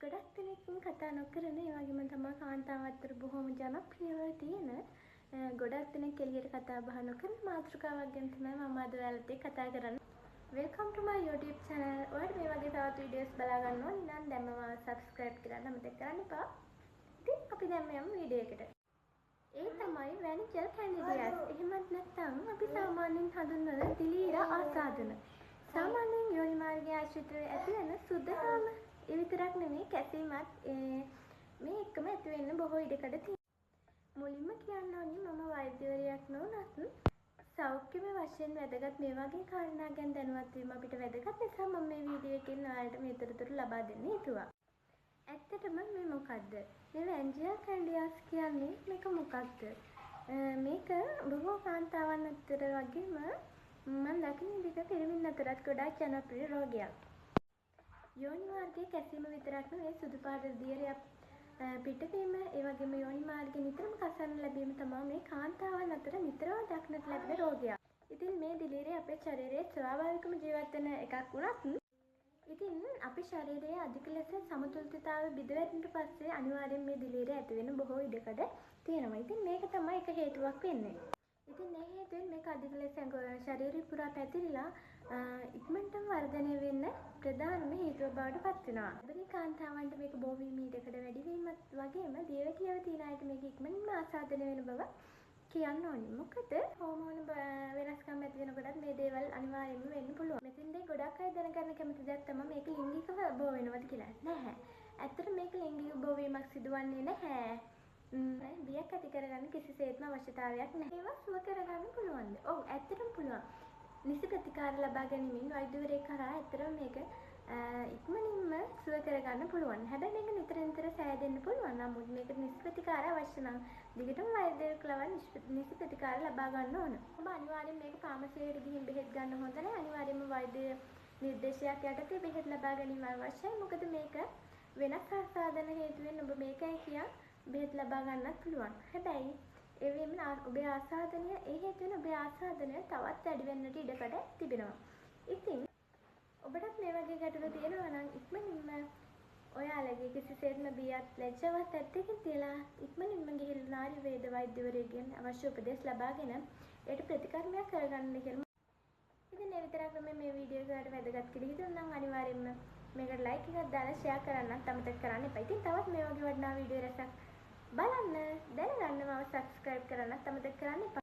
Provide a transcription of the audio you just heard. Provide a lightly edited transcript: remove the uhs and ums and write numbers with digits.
ගොඩක් දෙනෙක්ම කතා නොකරන, ඒ වගේම තමා කාන්තාව අතර බොහොම ජනප්‍රියව තියෙන, ගොඩක් දෙනෙක් එළියට කතා බහ නොකරන මාතෘකාවක් ගැන තමයි මම අද ඔයාලත් එක්ක කතා කරන්නේ. Welcome to my YouTube channel. ඔයාලට මේ වගේ තවත් වීඩියෝස් බලා ගන්න ඕන නම් දැන්ම මාව subscribe කරන්න අමතක කරන්න එපා. ඉතින් අපි දැන් යමු වීඩියෝ එකට. ඒ තමයි වැනිජල් කැන්ඩිඩියාස්. එහෙමත් නැත්නම් අපි සාමාන්‍යයෙන් හඳුන්වන දිලීර ආසාදන. සාමාන්‍යයෙන් යෝනි මාර්ගයේ ආශ්‍රිතව ඇතිවන සුදහාම ඒ විතරක් නෙමෙයි, කැසීමත් මේ එක්කම ඇති වෙන්න බොහෝ ඉඩකඩ තියෙනවා. මුලින්ම කියන්න ඕනි, මම වෛද්‍යවරියක් නොවුනත් සෞඛ්‍යමය වශයෙන් වැදගත් මේ වගේ කාරණා ගැන දැනුවත් වීම අපිට වැදගත් නිසා මම මේ වීඩියෝ එකෙන් ඔයාලට මේ තොරතුරු ලබා දෙන්න හිතුවා. ඇත්තටම මේ මොකද්ද? මේ වැන්ජියල් කැන්ඩියාස් කියන්නේ මේක මොකක්ද? මේක බොහෝ කාන්තාවන් අතර වගේම මම දකින විදිහට පිරිමින් අතරත් ගොඩාක් ජනප්‍රිය රෝගයක්. යෝනි මාර්ගයේ කැසීම විතරක් නෙවෙයි, සුදු පාට දියරයක් පිටවීම, ඒ වගේම යෝනි මාර්ගය නිතරම කසන්න ලැබීම තමයි මේ කාන්තාවන් අතර නිතරම දක්නට ලැබෙන රෝගයක්. ඉතින් මේ දිලීරය අපේ ශරීරයේ ස්වාභාවිකම ජීවත් වෙන එකක් වුණත්, ඉතින් අපේ ශරීරයේ අධික ලෙස සමතුලිතතාවය බිඳ වැටුණට පස්සේ අනිවාර්යෙන් මේ දිලීරය ඇති වෙන්න බොහෝ ඉඩකඩ තියෙනවා. ඉතින් මේක තමයි එක හේතුවක් වෙන්නේ. ඉතින් ඒ හේතුවෙන් මේක අධික ලෙස ශරීරය පුරා පැතිරිලා ඉක්මනටම වර්ධනය වෙන්න ප්‍රධානම හේතුව බවට පත් වෙනවා. ගර්භණී කාන්තාවන්ට මේක බෝ වීම ඉඩකඩ වැඩි වීමත් වගේම දියවැටියාව තියෙන අයට මේක ඉක්මනින්ම ආසාදනය වෙන බව කියන්න ඕනි. මොකද හෝමෝන වෙනස්කම් ඇති වෙනකොටත් මේ දේවල් අනිවාර්යයෙන්ම වෙන්න පුළුවන්. මෙතෙන්දී ගොඩක් අය දැනගන්න කැමති දෙයක් තමයි මේක ලිංගිකව බෝ වෙනවද කියලා. නැහැ. ඇත්තට මේක ලිංගික බෝ වීමක් සිදුවන්නේ නැහැ. බියක් ඇති කරගන්න කිසිසේත්ම අවශ්‍යතාවයක් නැහැ. ඒවා සුව කරගන්න පුළුවන්ද? ඔව්, ඇත්තටම පුළුවන්. නිසි ප්‍රතිකාර ලබා ගැනීමෙන් වෛද්‍යවරයෙක් කරා ඇත්තටම මේක ඉක්මනින්ම සුව කරගන්න පුළුවන්. හැබැයි මේක නිතර නිතර සෑදෙන්න පුළුවන්. නමුත් මේකට නිසි ප්‍රතිකාර අවශ්‍ය නම් දිගටම වෛද්‍යවරයෙක් ලවා නිසි ප්‍රතිකාර ලබා ගන්න ඕන. ඔබ අනිවාර්යෙන් මේක ෆාමසි එකට ගිහින් බෙහෙත් ගන්න හොඳ නැහැ. අනිවාර්යෙන්ම වෛද්‍ය නිර්දේශයක් යටතේ බෙහෙත් ලබා ගැනීම අවශ්‍යයි. මොකද මේක වෙනස් ආසාදන හේතුවෙන් ඔබ මේකයි කියා බෙහෙත් ලබා ගන්නත් පුළුවන්. හැබැයි ඒ වගේම ඔබේ ආසාදනය, ඒ හේතුවෙන් ඔබේ ආසාදනය තවත් වැඩි වෙන්නට ඉඩකඩ තිබෙනවා. ඉතින් ඔබටත් මේ වගේ ගැටලු තියෙනවා නම් ඉක්මනින්ම ඔයාලගේ කිසිසේත්ම බියත් ලැජ්ජාවත් පැත්තකින් තියලා ඉක්මනින්ම ගිහිල්ලා නාරි වේද වෛද්‍යවරයෙක්ගෙන් අවශ්‍ය උපදෙස් ලබාගෙන ඒට ප්‍රතිකර්මයක් කරගන්න කියලා. ඉතින් ඒ විතරක් නෙමෙයි, මේ වීඩියෝ එක ඔයාලට වැදගත් කියලා හිතුණා නම් අනිවාර්යෙන්ම මේකට ලයික් එකක් දාලා ෂෙයා කරන්නත් අමතක කරන්න එපා. ඉතින් තවත් මේ වගේ වටිනා වීඩියෝ රැසක් බලන්න, දැනගන්න මාව සබ්ස්ක්‍රයිබ් කරන්නත් අමතක කරන්න එපා.